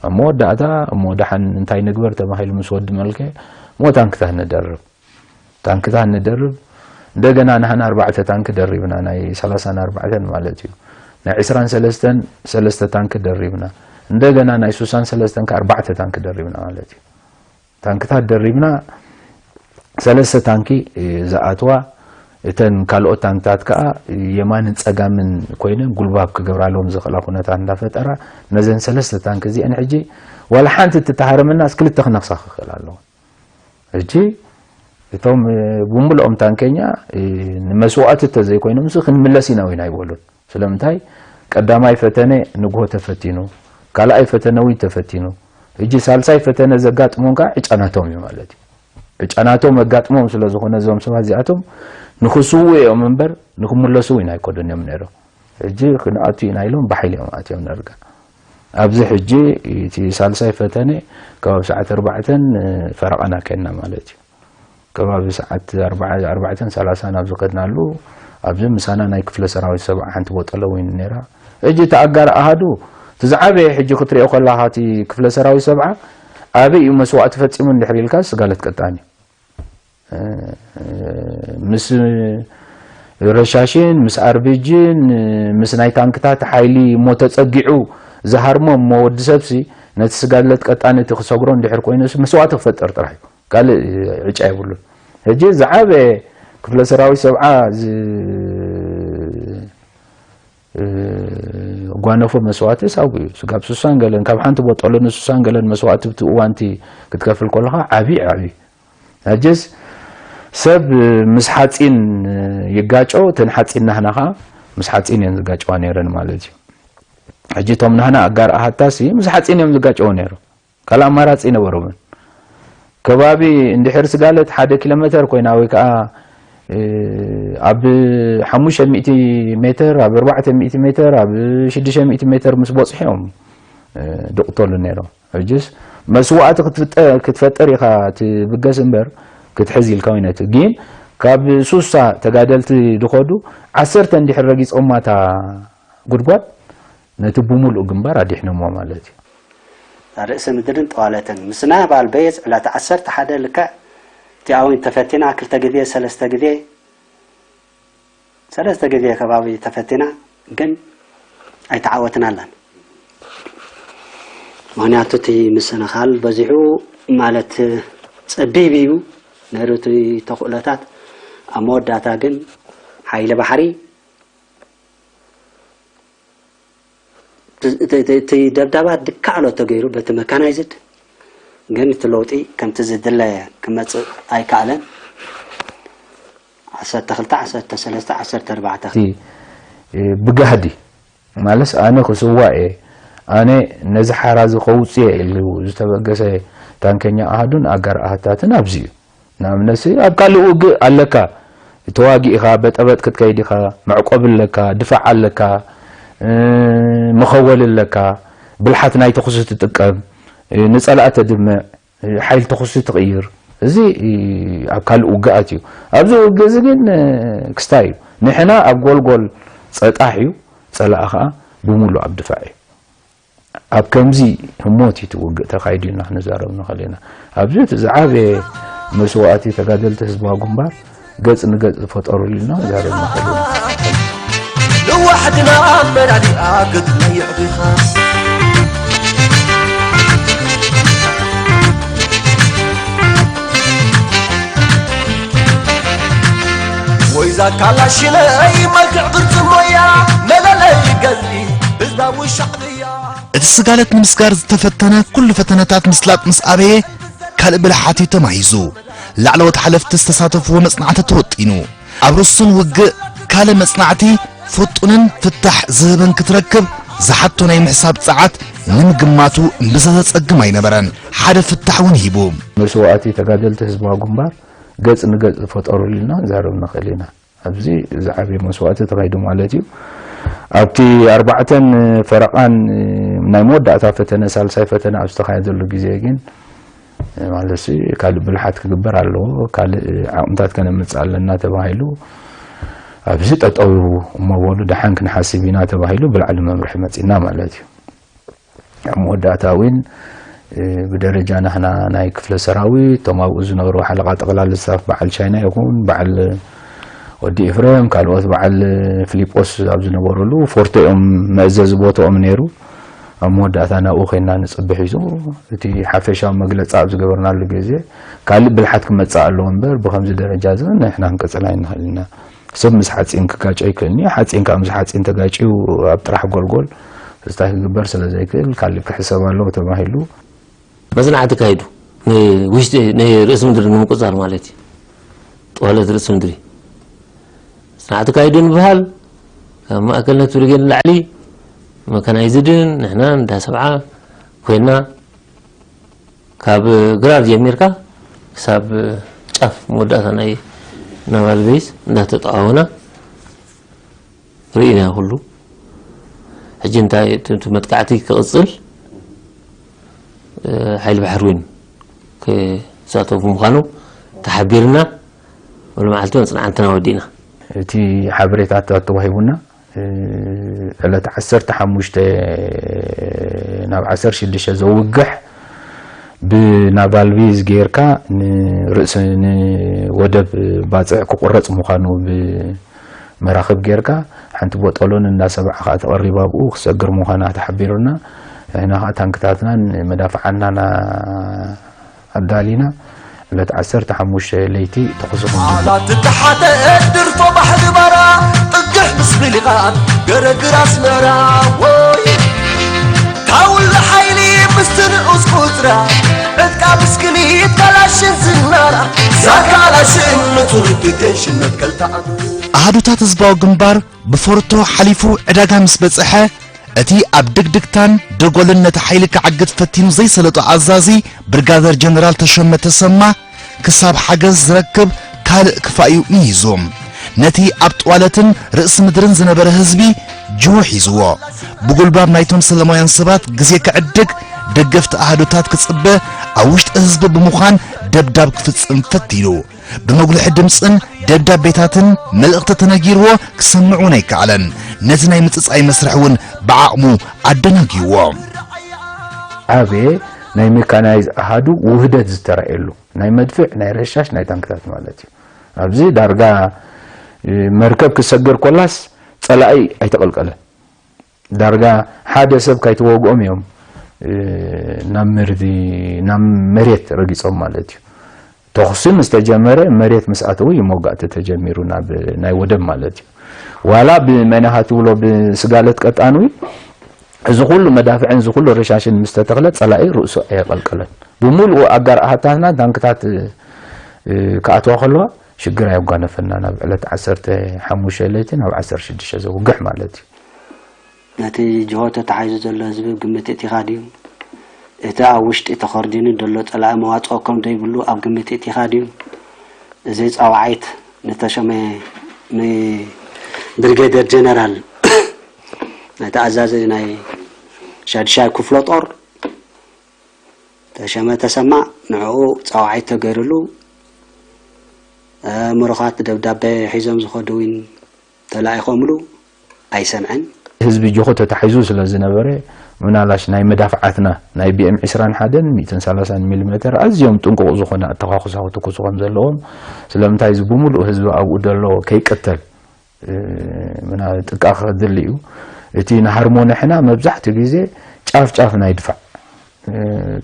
ኣብ መወዳእታ እሞ ደሓን እንታይ ንግበር ተባሂሉ ምስ ወዲ መልከ እሞ ታንክታት ንደርብ ታንክታት ንደርብ እንደገና ንሕና ኣርባዕተ ታንክ ደሪብና ናይ ሰላሳን ኣርባዕተን ማለት እዩ ናይ ዕስራን ሰለስተን ሰለስተ ታንክ ደሪብና እንደገና ናይ ሱሳን ሰለስተን ከ ኣርባዕተ ታንክ ደሪብና ማለት እዩ ታንክታት ደሪብና ሰለስተ ታንኪ ዝኣትዋ እተን ካልኦት ታንክታት ከዓ የማንን ፀጋምን ኮይነን ጉልባብ ክገብራሎም ዝኽእላ ኩነታት እንዳፈጠራ ነዘን ሰለስተ ታንክ እዚአን ሕጂ ዋላ ሓንቲ ትተሃረመናስ ክልተ ክነኽሳ ክኽእል ኣለዎ ሕጂ እቶም ብምልኦም ታንከኛ ንመስዋእቲ ተዘይኮይኖም ስ ክንምለስ ኢና ወይና ኣይበሉን ስለምንታይ ቀዳማይ ፈተነ ንግሆ ተፈቲኑ ካልኣይ ፈተነ እውን ተፈቲኑ ሕጂ ሳልሳይ ፈተነ ዘጋጥሞም ከዓ ዕጫናቶም እዩ ማለት እዩ ዕጫናቶም ኣጋጥሞም ስለ ዝኾነ እዞም ሰባት እዚኣቶም ንክስዉ እዮም እምበር ንክምለሱ እውን ኣይኮዱን እዮም ነይሮም ሕጂ ክንኣቱ ኢና ኢሎም ብሓይሊ እዮም ኣትዮም ነርጋ ኣብዚ ሕጂ እቲ ሳልሳይ ፈተነ ከባቢ ሰዓት ኣርባዕተን ፈረቓና ከና ማለት እዩ ከባቢ ሰዓት ኣርባዕተን ሰላሳ ናብ ዝኸድናሉ ኣብዚ ምሳና ናይ ክፍለ ሰራዊት ሰብዓ ሓንቲ ቦጠለ ወይን ነራ እጂ ተኣጋር ኣሃዱ ትዝዓበየ ሕጂ ክትሪኦ ከላኻ እቲ ክፍለ ሰራዊት ሰብዓ ኣበይ እዩ መስዋእቲ ፈፂሙ እንድሕር ኢልካ ስጋለት ቀጣን እዩ ምስ ረሻሽን ምስ ኣርቢጅን ምስ ናይ ታንክታት ሓይሊ እሞ ተፀጊዑ ዝሃርሞ እሞ ወዲ ሰብሲ ነቲ ስጋለት ቀጣን እቲ ክሰግሮ እንድሕር ኮይኑ መስዋእቲ ክፈጥር ጥራሕ እዩ ካልእ ዕጫ የብሉን ሕጂ ዝዓበየ ክፍለ ሰራዊት ሰብዓ ጓነፎ መስዋእቲ ሳጉ እዩ ስጋብ ሱሳን ገለን ካብ ሓንቲ ቦጠሎ ንሱሳን ገለን መስዋእቲ ብቲ እዋንቲ ክትከፍል ከለካ ዓብዪ ዓብዪ ሕጅስ ሰብ ምስ ሓፂን ይጋጮ እተን ሓፂን ናህና ከዓ ምስ ሓፂን እየን ዝጋጨዋ ነይረን ማለት እዩ ሕጂ እቶም ናህና ኣጋር ኣሃታሲ ምስ ሓፂን እዮም ዝጋጨዎ ነይሮም ካልእ ኣማራፂ ኣይነበሮምን። ከባቢ እንድሕር ስጋለት ሓደ ኪሎ ሜተር ኮይና ወይ ከዓ ኣብ ሓሙሽተ ሚእቲ ሜተር ኣብ ኣርባዕተ ሚእቲ ሜተር ኣብ ሽዱሽተ ሚእቲ ሜተር ምስ በፅሑ እዮም ድቕተሉ ነይሮም። ሕጅስ መስዋእቲ ክትፈጥር ኢኻ ትብገስ እምበር ክትሕዝ ኢልካ ወይነቱ ግን ካብ ሱሳ ተጋደልቲ ድኸዱ ዓሰርተ እንድሕር ረጊፆማታ ጉድጓድ ነቲ ብምሉእ ግንባር ኣዲሕኖሞ ማለት እዩ። እታ ርእሰ ምድርን ጠዋለትን ምስና ባልበየዝ ዕለት ዓሰርተ ሓደ ልክዕ እቲ ኣዊን ተፈቲና ክልተ ግዜ ሰለስተ ግዜ ሰለስተ ግዜ ከባቢ ተፈቲና ግን ኣይተዓወትናላን። ምክንያቱ እቲ ምስንኻል በዚሑ ማለት ጸቢብ እዩ ነይሩ እቲ ተኽእሎታት ኣብ መወዳእታ ግን ሓይሊ ባሕሪ እቲ ደብዳባት ድካዕሎ ተገይሩ በቲ መካናይዝድ ግን እቲ ለውጢ ከምቲ ዝድለ ክመፅእ ኣይከኣለን። ዓሰርተ ክልተ ዓሰርተ ሰለስተ ዓሰርተ ኣርባዕተ ብጋህዲ ማለት ኣነ ክስዋ እየ ኣነ ነዚ ሓራ እዚ ከውጽእ ኢሉ ዝተበገሰ ታንከኛ ኣሃዱን ኣጋር ኣሃታትን ኣብዚ እዩ። ንኣብነት ኣብ ካልእ ውግእ ኣለካ፣ ተዋጊእኻ በጠበጥ ክትከይድ ኢኻ፣ መዕቆብ ኣለካ፣ ድፋዕ ኣለካ፣ እ፣ መኸወል ኣለካ፣ ብልሓት ናይ ተኹሲ ትጥቀም፣ እ፣ ንጸላእ ተድምዕ፣ እ፣ ሓይል ተኹሲ ትቕይር። እዚ፣ እ፣ ኣብ ካልእ ውግኣት እዩ። ኣብዚ ውግእ እዚ ግን፣ እ፣ ክስታይ እዩ። ንሕና ኣብ ጎልጎል ጸጣሕ እዩ፣ ጸላእ ኸኣ ብምሉእ ኣብ ድፋዕ እዩ። ኣብ ከምዚ ህሞት እዩ እቲ ውግእ ተኻይዱ ኢልና ክንዛረብ ንኽእል ኢና። ኣብዚ እቲ ዝዓበየ መስዋእቲ ተጋደልቲ ህዝባዊ ግንባር ገጽ ንገጽ ዝፈጠሩሉ ኢልና ክንዛረብ ንኽእል ኢና። ንዋሕድና ኣመላሊኣ ገጽና የዕቢኻ። ወይዛ ካላሽነይ መልክዕ ቅርጺ ሞያ መለለይ ገዝሊ ህዝባዊ ሻዕብያ። እቲ ስጋለት ንምስጋር ዝተፈተነ ኩሉ ፈተነታት ምስላጥ ምስ ኣበየ ካልእ ብልሓት እዩ ተማሂዙ። ላዕለዎት ሓለፍቲ ዝተሳተፍዎ መጽናዕቲ ተወጢኑ። ኣብ ርሱን ውግእ ካልእ መጽናዕቲ ፍጡንን ፍታሕ ዝህብን ክትረክብ ዝሓቶ ናይ ምሕሳብ ጸዓት ንምግማቱ እምብዛ ዘጸግም ኣይነበረን። ሓደ ፍታሕ እውን ሂቡ። መስዋእቲ ተጋደልቲ ህዝባዊ ግንባር ገጽ ንገጽ ዝፈጠሩሉ ኢልና ክንዛረብ ንኽእል ኢና። ኣብዚ ዝዓበየ መስዋእቲ ተኻይዱ ማለት እዩ። ኣብቲ ኣርባዕተን ፈረቓን ናይ መወዳእታ ፈተነ፣ ሳልሳይ ፈተነ ኣብ ዝተኻየደሉ ግዜ ግን ማለት ካልእ ብልሓት ክግበር ኣለዎ፣ ካልእ ዓቕምታት ከነምጽእ ኣለና ተባሂሉ ኣብዚ ጠጠው እሞ በሉ ደሓን ክንሓስብ ኢና ተባሂሉ ብላዕሊ መምርሒ መጺና ማለት እዩ። ኣብ መወዳእታ እውን ብደረጃ ናህና ናይ ክፍለ ሰራዊት እቶም ኣብኡ ዝነበሩ ሓለቓ ጠቕላሊ ስታፍ በዓል ቻይና ይኹን በዓል ወዲ ኤፍሬም ካልኦት በዓል ፊሊጶስ ኣብ ዝነበረሉ ፎርቶኦም መእዘዚ ቦታኦም ነይሩ። ኣብ መወዳእታ ናብኡ ኮይና ንጽብሕ እዩ። እቲ ሓፈሻዊ መግለጺ ኣብ ዝገበርናሉ ግዜ ካልእ ብልሓት ክመጽእ ኣለዎ እምበር ብኸምዚ ደረጃ እዚ ንሕና ክንቅጽል ኣይንኽእል ኢና። ሰብ ምስ ሓፂን ክጋጮ ይክእልኒ። ሓፂን ከዓ ምስ ሓፂን ተጋጭዩ ኣብ ጥራሕ ጎልጎል እንታይ ክግበር ስለ ዘይክእል ካልእ ክሕሰብ ኣለዎ ተባሂሉ። መፅናዕቲ ካይዱ ንውሽጢ ንርእሲ ምድሪ ንምቁፃር ማለት እዩ። ጠዋለት ርእሲ ምድሪ መፅናዕቲ ካይዱ ንበሃል ካብ ማእከልነት ብርጌድ ንላዕሊ መካናይዝድን ንሕና እንዳ ሰብዓ ኮይና ካብ ግራር ጀሚርካ ክሳብ ጫፍ መወዳእታ ናይ ናቫል ቤዝ እንዳተጠዋወና ርኢና ኩሉ። ሕጂ እንታይ እቲ መጥቃዕቲ ክቕፅል ሓይሊ ባሕሪ እውን ክሳተፉ ምዃኑ ተሓቢርና። ሎመዓልቲ መፅናዕትና ወዲእና። እቲ ሓበሬታ ተዋሂቡና። ዕለት ዓሰርተ ሓሙሽተ ናብ ዓሰርተ ሽዱሽተ ዘውግሕ ብናቫል ቤዝ ጌርካ ንርእሲ ንወደብ ባፅዕ ክቁረፅ ምዃኑ ብመራኽብ ጌርካ ሓንቲ ቦጦሎን እንዳ ሰብዓ ከዓ ተቐሪባ ኣብኡ ክሰግር ምዃና ተሓቢሩና። ንሕና ከዓ ታንክታትናን መዳፍዓናና ኣዳሊና ዕለት ዓሰርተ ሓሙሽተ ለይቲ ተኹሲ ክንጅምር። ኣላ ትተሓተ ድርቶ ባሕሪ ባራ ጥግሕ ምስ ብሊቓት ገረግር ኣስመራ ወይ ታውል ሓይሊ ምስ ትንኡስ ቁፅራ ዕጥቃ ብስክሊት ካላሽን ዝናራ ሳካላሽን ንትውልዲ ቴንሽን መትከልታ ኣሃዱታት ህዝባዊ ግንባር ብፎርቶ ሓሊፉ ዕዳጋ ምስ በጽሐ፣ እቲ ኣብ ድግድግታን ደጎልን ነቲ ሓይሊ ክዓግት ፈቲኑ ዘይሰለጦ ኣዛዚ ብርጋደር ጀነራል ተሾመ ተሰማ፣ ክሳብ ሓገዝ ዝረክብ ካልእ ክፋእ'ዩ ምሂዙ። ነቲ ኣብ ጥዋለትን ርእሲ ምድርን ዝነበረ ህዝቢ ጅሆ ሒዝዎ። ብጉልባብ ናይቶም ሰላማውያን ሰባት ግዜ ክዕድግ፣ ደገፍቲ ኣሃዱታት ክጽበ፣ ኣብ ውሽጢ ህዝቢ ብምዃን ደብዳብ ክፍጽም ፈቲኑ። ብመጉልሒ ድምጽን ደብዳቤታትን መልእኽቲ ተነጊርዎ ክሰምዕ እውን ኣይከኣለን። ነቲ ናይ ምጽጻይ መስርሕ እውን ብዓቕሙ ኣደናጊዎ። ዓበየ ናይ ሜካናይዝ ኣሃዱ ውህደት ዝተራእየሉ፣ ናይ መድፍዕ፣ ናይ ረሻሽ፣ ናይ ታንክታት ማለት እዩ። ኣብዚ ዳርጋ፣ እ፣ መርከብ ክሰግር ኮላስ ጸላኢ ኣይተቐልቀለን። ዳርጋ ሓደ ሰብ ካይተወግኦም እዮም፣ እ፣ ናብ መርዚ፣ ናብ መሬት ረጊጾም ማለት እዩ። ተኹሲ ምስ ተጀመረ፣ መሬት ምስ ኣተዉ እዩ መውጋእቲ ተጀሚሩ፣ ናብ ናይ ወደብ ማለት እዩ። ዋላ ብመናኻ ትብሎ ብስጋለት ቀጣንዊ፣ እዚ ኩሉ መዳፍዕን እዚ ኩሉ ረሻሽን ምስ ተተኽለ፣ ጸላኢ ርእሱ ኣየቐልቀለን። ብምሉኡ ኣጋር ኣሃታትና ታንክታት፣ እ፣ ክኣትዋ ከለዋ፣ ሽግር ኣየጓነፈና። ናብ ዕለት ዓሰርተ ሓሙሽተ ለይቲ ናብ ዓሰርተ ሽዱሽተ ዘውግሕ ማለት እዩ። ነቲ ጅሆ ተታሒዙ ዘሎ ህዝቢ ኣብ ግምት እቲኻ ድዩ? እቲ ኣብ ውሽጢ ተኸርዲኑ ዘሎ ጸላኢ መዋጽኦ ከም ዘይብሉ ኣብ ግምት እቲኻ ድዩ? እዚ ጻውዓይት ንተሸመ ንብሪጌደር ጀነራል፣ ነቲ ኣዛዚ ናይ ሻድሻይ ክፍለ ጦር ተሸመ ተሰማ፣ ንዕኡ ጻውዓይት ተገይሩሉ፣ ምሩኻት ደብዳቤ ሒዞም ዝኸዱ እውን ተላኢኾምሉ ኣይሰምዐን። ህዝቢ ጅሆ ተታሒዙ ስለ ዝነበረ፣ ምናልባሽ ናይ መዳፍዓትና ናይ ቢኤም ዕስራን ሓደን ሚእትን ሰላሳን ሚሊ ሜተር ኣዝዮም ጥንቁቕ ዝኾነ ኣተኳኹሳ ክትኩሱ ከም ዘለዎም፣ ስለምንታይ እዚ ብምሉእ ህዝቢ ኣብኡ ዘሎ ከይቅተል፣ እ፣ ምና ጥንቃቐ ከድሊ እዩ። እቲ ንሃርሞ ንሕና መብዛሕትኡ ግዜ ጫፍ ጫፍ ናይ ድፋዕ፣ እ፣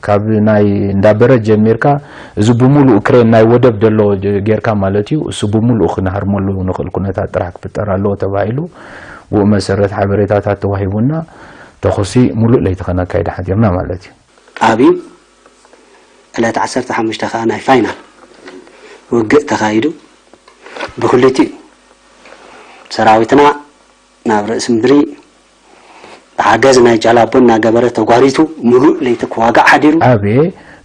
ካብ ናይ እንዳበረት ጀሚርካ፣ እዚ ብምሉእ ክሬን ናይ ወደብ ደሎ ጀ-፣ ጌርካ ማለት እዩ። እሱ ብምሉእ ክንሃርመሉ ንኽእል ኩነታት ጥራሕ ክፍጠር ኣለዎ ተባሂሉ፣ ብኡ መሰረት ሓበሬታታት ተዋሂቡና፣ ተኹሲ ሙሉእ ለይቲ ከነካይድ ሓዲርና ማለት እዩ። ኣብዩ ዕለት ዓሰርተ ሓሙሽተ ከኣ ናይ ፋይናል ውግእ ተኻይዱ፣ ብክልቲኡ ሰራዊትና ናብ ርእሲ ምድሪ ብሓገዝ ናይ ጃላቦ እናገበረ ተጓሪቱ፣ ሙሉእ ለይቲ ክዋጋእ ሓዲሩ። ዓብየ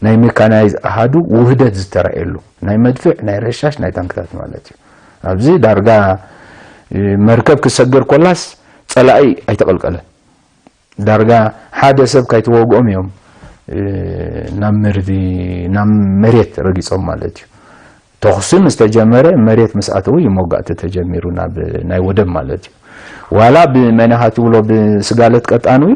ናይ ሜካናይዝ ኣሃዱ ውህደት ዝተራእየሉ፣ ናይ መድፍዕ፣ ናይ ረሻሽ፣ ናይ ታንክታት ማለት እዩ። ኣብዚ ዳርጋ፣ እ፣ መርከብ ክሰገር ኮላስ ጸላኢ ኣይተቐልቀለን። ዳርጋ ሓደ ሰብ ካይተወግኦም እዮም፣ እ፣ ናብ መርዚ፣ ናብ መሬት ረጊጾም ማለት እዩ። ተኹሲ ምስ ተጀመረ፣ መሬት ምስ ኣተዉ እዩ መውጋእቲ ተጀሚሩ፣ ናብ ናይ ወደብ ማለት እዩ። ዋላ ብመናሃ ትብሎ ብስጋለት ቀጣንዊ፣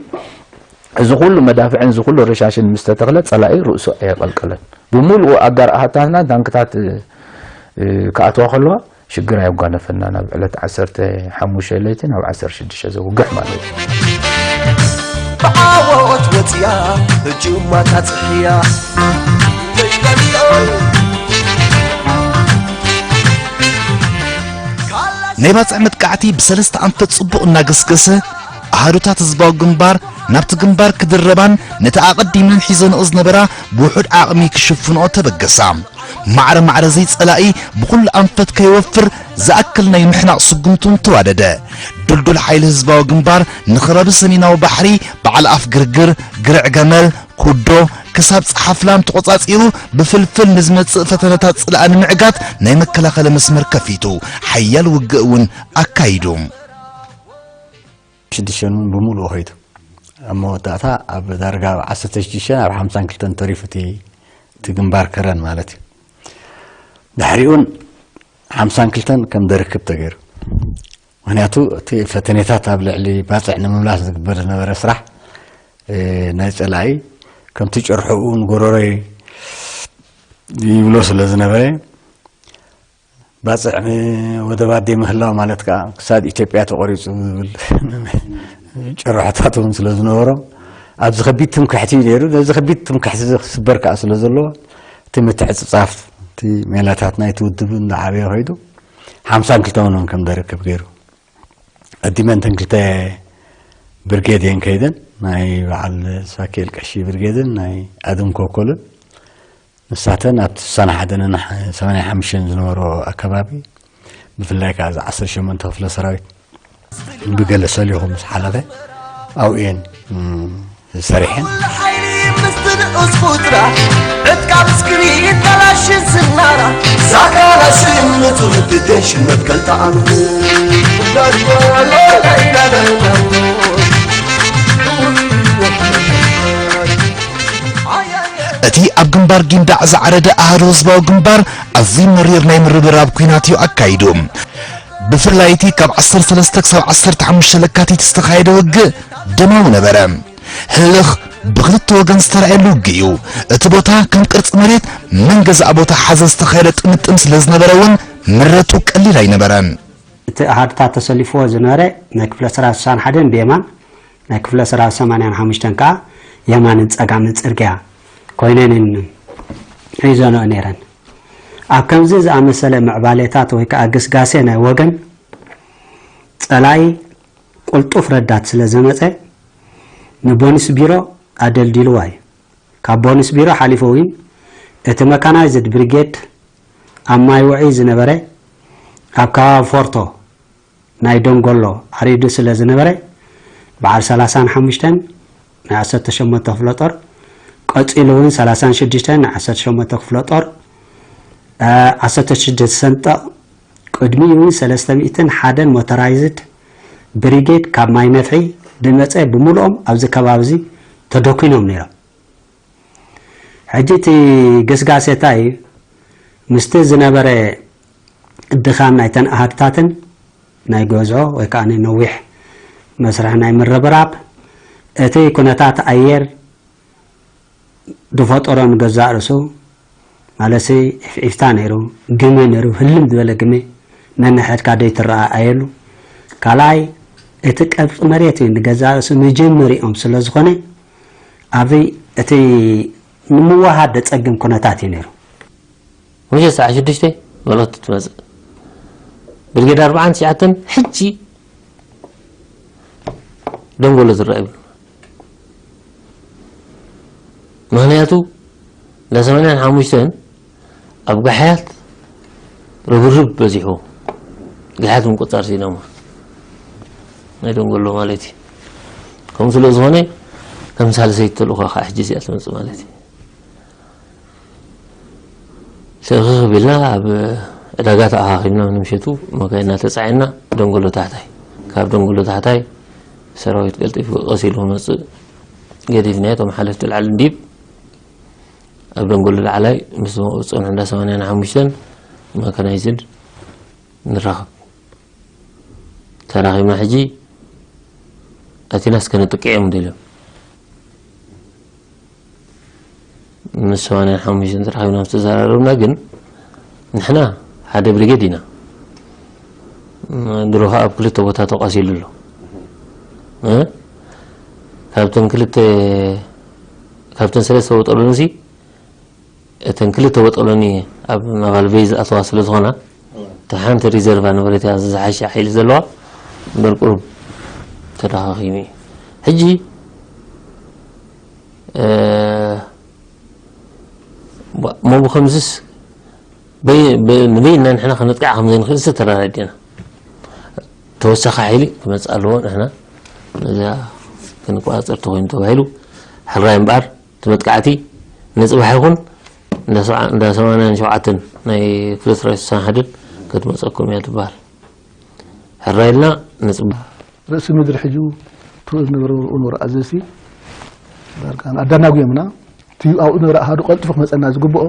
እዚ ኩሉ መዳፍዕን እዚ ኩሉ ረሻሽን ምስ ተተኽለ፣ ጸላኢ ርእሱ ኣየቐልቀለን። ብምሉኡ ኣጋር ኣሃታትና ታንክታት፣ እ፣ ክኣትዋ ከለዋ፣ ሽግር ኣየጓነፈና። ናብ ዕለት ዓሰርተ ሓሙሽተ ለይቲ ናብ ዓሰርተ ሽዱሽተ ዘውግሕ ማለት እዩ። ብዓወት ወፅያ፣ ህጁማ ታፅሕያ። ናይ ባጽዕ መጥቃዕቲ ብሰለስተ ኣንፈት ጽቡቕ እናገስገሰ፣ ኣሃዱታት ህዝባዊ ግንባር ናብቲ ግንባር ክድረባን ነቲ ኣቐዲመን ሒዘንኦ ዝነበራ ብውሑድ ዓቕሚ ክሽፍንኦ ተበገሳ። ማዕረ ማዕረ እዚ ጸላኢ ብኹሉ ኣንፈት ከይወፍር ዝኣክል ናይ ምሕናቕ ስጉምቱን ተዋደደ። ድልዱል ሓይሊ ህዝባዊ ግንባር ንኸባቢ ሰሜናዊ ባሕሪ በዓል ኣፍ ግርግር፣ ግርዕ ገመል፣ ኩዶ፣ ክሳብ ጸሓፍላም ተቖጻጺሩ ብፍልፍል ንዝመጽእ ፈተነታት ጽልኣ ንምዕጋት ናይ መከላኸሊ መስመር ከፊቱ። ሓያል ውግእ እውን ኣካይዱ። ሽዱሽተን እውን ብምሉኡ ኸይዱ። ኣብ መወዳእታ ኣብ ዳርጋ ኣብ ዓሰርተ ሽዱሽተን ኣብ ሓምሳን ክልተን ተሪፉ እቲ፣ እቲ ግንባር ከረን ማለት እዩ። ድሕሪኡን ሓምሳን ክልተን ከም ደርክብ ተገይሩ። ምኽንያቱ እቲ ፈተኔታት ኣብ ልዕሊ ባጽዕ ንምምላስ ዝግበር ዝነበረ ስራሕ፣ እ፣ ናይ ጸላኢ ከምቲ ጭርሖኡ ንጎረሮይ ይብሎ ስለ ዝነበረ፣ ባጽዕ ም-፣ ወደብ ኣደይ ምህላው ማለት ከኣ ክሳድ ኢትዮጵያ ተቖሪጹ ዝብል ጭርሖታት እውን ስለ ዝነበሮም፣ ኣብዚ ከቢድ ትምክሕቲ እዩ ነይሩ። ነዚ ከቢድ ትምክሕቲ እዚ ክስበር ከኣ ስለ ዘለዎ፣ እቲ ምትዕጽጻፍ፣ እቲ ሜላታት ናይቲ ውድብ እንዳዓበየ ከይዱ፣ ሓምሳን ክልተን እውን ከም ደርክብ ገይሩ። ቀዲመን እተን ክልተ ብርጌድ እየን ከይደን፣ ናይ በዓል ሳኪኤል ቀሺ ብርጌድን ናይ ኣድም ኮኮልን። ንሳተን ኣብቲ ስሳን ሓደን እና ሰማንያ ሓሙሽተን ዝነበሮ ኣከባቢ፣ ብፍላይ ከኣ እዚ ዓሰርተ ሸሞንተ ክፍለ ሰራዊት ብገለ ሰሊኹ ምስ ሓለፈ ኣብኡ እየን፣ እም፣ ሰሪሐን። ሓይሊ ምስ ንኡስ ቁጥራ፣ ዕጥቃ ብስክሪት ካላሽን ስናራ፣ ዛካላሽን ንጹር ብደሽ መትከል ተኣምር። እቲ ኣብ ግንባር ጊንዳዕ ዝዓረደ ኣሃዱ ህዝባዊ ግንባር ኣዝዩ መሪር ናይ ምርብራብ ኲናት እዩ ኣካይዱ። ብፍላይ እቲ ካብ ዓሰርተ ሰለስተ ክሳብ ዓሰርተ ሓሙሽተ ለካቲት ዝተኻየደ ውግእ ደማዊ ነበረ። ህልኽ ብኽልተ ወገን ዝተራእየሉ ውግእ እዩ። እቲ ቦታ ከም ቅርጺ መሬት መን ገዛእ ቦታ ሓዘ ዝተኻየደ ጥምጥም ስለ ዝነበረ እውን ምረቱ ቀሊል ኣይነበረን። እቲ ኣሃዱታት ተሰሊፍዎ ዝነበረ ናይ ክፍለ ሰራዊት ስሳን ሓደን ብየማን፣ ናይ ክፍለ ሰራዊት ሰማንያን ሓሙሽተን ከኣ የማንን ጸጋምን ጽርግያ ኮይነን እየን ሒዘንኦ ነይረን። ኣብ ከምዚ ዝኣመሰለ ምዕባሌታት ወይ ከኣ ግስጋሴ ናይ ወገን ጸላኢ ቅልጡፍ ረዳት ስለ ዘመጸ፣ ንቦኒስ ቢሮ ኣደልዲልዋ እዩ። ካብ ቦኒስ ቢሮ ሓሊፉ እውን እቲ መካናይዝድ ብሪጌድ ኣብ ማይ ውዑይ ዝነበረ ኣብ ከባቢ ፎርቶ ናይ ደንጎሎ ዓሪዱ ስለ ዝነበረ፣ በዓል ሰላሳን ሓሙሽተን ናይ ዓሰርተ ሸሞንተ ክፍለ ጦር፣ ቀጺሉ እውን ሰላሳን ሽዱሽተን ናይ ዓሰርተ ሸሞንተ ክፍለ ጦር፣ እ፣ ዓሰርተ ሽዱሽተ ሰንጠቕ፣ ቅድሚኡ እውን ሰለስተ ሚእትን ሓደን ሞተራይዝድ ብሪጌድ ካብ ማይ ነፍሒ ዝመጸ ብምልኦም ኣብዚ ከባቢ እዚ ተደኲኖም ነይሮም። ሕጂ እቲ ግስጋሴ እንታይ እዩ? ምስቲ ዝነበረ ድኻም ናይተን ኣሃድታትን ናይ ገዝኦ ወይ ከዓ ነዊሕ መስርሕ ናይ ምርብራብ፣ እቲ ኩነታት ኣየር ዝፈጠሮ ንገዛእ ርእሱ፣ ማለትሲ ዒፍዒፍታ ነይሩ፣ ግመ ነይሩ፣ ህልም ዝበለ ግመ ነንሕድካ ደይትረኣኣየሉ። ካልኣይ፣ እቲ ቀብፂ መሬት እዩ ንገዛእ ርእሱ መጀመሪኦም ስለ ዝኾነ፣ ኣብዚ እቲ ንምውሃድ ዘፀግም ኩነታት እዩ ነይሩ። ምሸት ሰዓት ሽዱሽተ መልእኽቲ ትመጽእ። ብርጌድ ኣርባዓን ትሽዓተን ሕጂ ደንጎሎ ዝረኣ ይብሉ። ምኽንያቱ እንዳ ሰማንያን ሓሙሽተን ኣብ ጋሕያት ርብርብ በዚሑ፣ ጋሕያት ምቁጻር ሲኢኖማ፣ ናይ ደንጎሎ ማለት እዩ። ከምኡ ስለ ዝኾነ ከም ሳልሰይቲ ተልእኾ ከዓ ሕጂ እዚኣ ትመጽእ ማለት እዩ። ስኽፍ ኢልና ኣብ ዕዳጋ ተኣኻኺብና፣ ንምሸቱ መካይንና ተጻዒንና ደንጎሎ ታሕታይ፣ ካብ ደንጎሎ ታሕታይ ሰራዊት ቀልጢፉ ቀስ ኢሉ ክመጽእ ገዲፍናዮ። እቶም ሓለፍቲ ላዕሊ እንዲብ ኣብ ደንጎሎ ላዕላይ ምስ ዝመጹ ዝጸንሑ እንዳ ሰማንያን ሓሙሽተን መካናይዝድ ንራኸብ። ተራኺብና ሕጂ ኣቲናስ ከነጥቅዕ እዮም ደልዮም። ምስ ሰማንያን ሓሙሽተን ተራኺብና ምስ ተዘራረብና ግን ንሕና ሓደ ብሪጌድ ኢና። ድሮ ከዓ ኣብ ክልተ ቦታ ተቋሲሉ ኣሎ። እ? ካብተን ክልተ ካብተን ሰለስተ ወጠሎንሲ እተን ክልተ ወጠሎኒ ኣብ ናቫል ቤዝ ኣተዋ ስለ ዝኾና እታ ሓንቲ ሪዘርቫ ነበረት እያ ዝሓሻ ሓይሊ ዘለዋ እምበር ቁሩብ ተዳኻኺሙ እዩ። ሕጂ እ፣ ሞ ብኸምዝስ በይ- በ- ንበይንና ንሕና ከነጥቅዓ ከም ዘይንኽእል ዝተረዳዲና ተወሳኺ ሓይሊ ክመፅእ ኣለዎ። ንሕና ነዚኣ ክንቆፃፀር ተኮይኑ ተባሂሉ ሕራይ እምበኣር እቲ መጥቃዕቲ ንፅባሕ ይኹን እንዳ ሰብዓ- እንዳ ሰማንያን ሸውዓተን ናይ ክፍለ ሰራዊት ስሳን ሓደን ክትመፀኩም እያ ትበሃል። ሕራይ ኢልና ንፅባሕ። ርእሲ ምድሪ ሕጂ ትውእ ዝነበረ ወርኡ ነበሩ ኣዘዝቲ ዳርጋ ኣዳናጉዮምና። እቲ ኣብኡ ዝነበረ ኣሃዱ ቀልጢፉ ክመፀና ዝግብኦ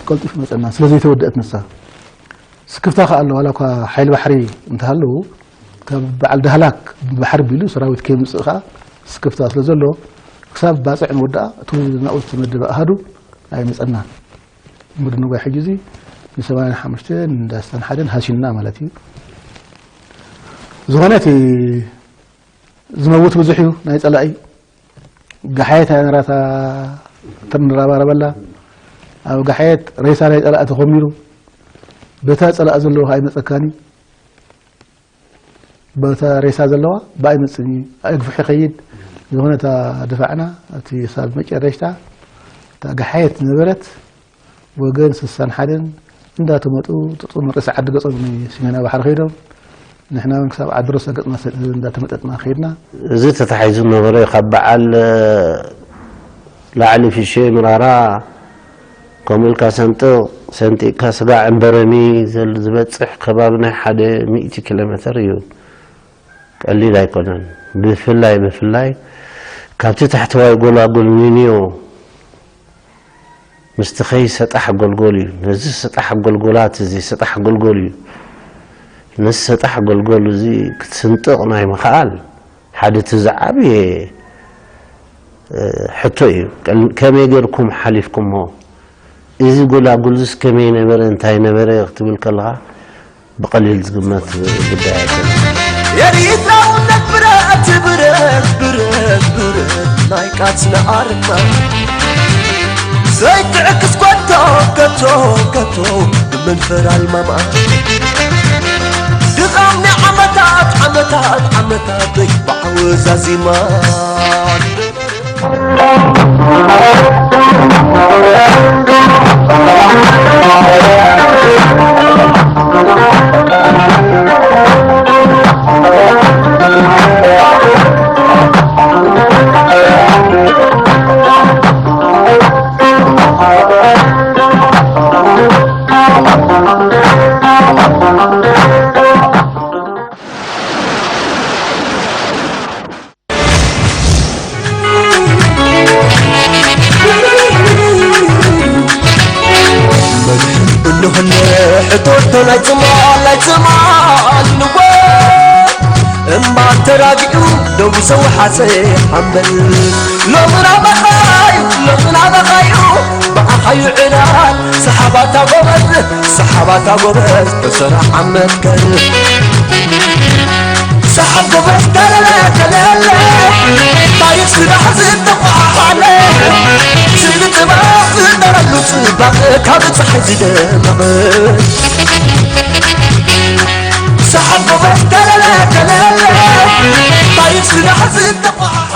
ቀልጢፉ መፀና ስለ ዘይተወደአት ንሳ ስክፍታ ከኣ ኣሎ። ዋላ እኳ ሓይሊ ባሕሪ እንተሃለዉ ካብ በዓል ዳህላክ ባሕሪ ቢሉ ሰራዊት ከየምፅእ ከኣ ስክፍታ ስለ ዘሎ ክሳብ ባፅዕ ንወድኣ እቲ ናብኡ ዝተመደበ ኣሃዱ ኣይመፀናን። እሞ ድንጓይ ሕጂ እዚ ንሰማንያን ሓሙሽተ ንዳስታን ሓደን ሃሲንና ማለት እዩ። ዝኾነ እቲ ዝመውት ብዙሕ እዩ ናይ ፀላኢ። ጋሓየት ኣያ ነራታ ተንራባረበላ ኣብ ጋሓየት ሬሳ ናይ ፀላኢ ተኾሚሩ በታ ፀላኢ ዘለዎ ኣይመፀካኒ በታ ሬሳ ዘለዋ ብኣይ መፅኒ ኣግፍሑ ይኸይድ ዝኾነ እታ ድፋዕና እቲ ሳብ መጨረሽታ እታ ጋሓየት ነበረት ወገን ስሳን ሓደን እንዳተመጡ ጥጡም ርእሲ ዓዲ ገጾም ንሰሜናዊ ባሕሪ ከይዶም ንሕና እውን ክሳብ ዓዲ ሮሳ ገጽና እንዳተመጠጥና ከይድና። እዚ ተታሒዙ ነበረ ካብ በዓል ላዕሊ ፊሸ ምራራ ከምኡ ኢልካ ሰንጥቕ ሰንጢቕካ ስጋዕ እምበረሚ ዝበፅሕ ከባቢ ናይ ሓደ ሚእቲ ኪሎ ሜተር እዩ። ቀሊል ኣይኮነን። ብፍላይ ብፍላይ ካብቲ ታሕተዋይ ጎላጉል ኒንዮ ምስ ትኸይ ሰጣሕ ጎልጎል እዩ። ነዚ ሰጣሕ ጎልጎላት እዚ ሰጣሕ ጎልጎል እዩ። ነዚ ሰጣሕ ጎልጎል እዚ ክትስንጥቕ ናይ ምኽኣል ሓደ እቲ ዝዓበየ ሕቶ እዩ። ከመይ ጌርኩም ሓሊፍኩሞ? እዚ ጎላጉል እዚስ ከመይ ነበረ እንታይ ነበረ ክትብል ከለኻ ብቐሊል ዝግመት ጉዳይ ኣይኮነን። ኤሪትራውነት ብረት ብረት ብረት ብረት ናይ ቃልስና ኣርማ ዘይትዕክስ ከቶ ከቶ ከቶ ብመንፈር ኣልማማ ድኻም ናይ ዓመታት ዓመታት ዓመታት በዓወዛዚማ ሕቶቶ ናይ ጽማል ናይ ጽማል ንወ እምባ ተራጊኡ ደው ሰውሓሰ ሓምበል ሎሚ ናባኻዩ ሎሚ ናባኻዩ ብኣኻዩ ዕላል ሰሓባታ ጎበዝ ሰሓባታ ጎበዝ ተሰራ ዓመት ከር ሰሓብ ጎበዝ ተለለ ተለለ ታሪኽ ስራሕ ዝተቋዓለ ስእሊ ጥበብ ዝደረሉ ጽባቐ ካብ ጸሓይ ዝደመቐ ሰሓብ ጎበዝ ተለለ ተለለ ታሪኽ ስራሕ ዝተቋዓለ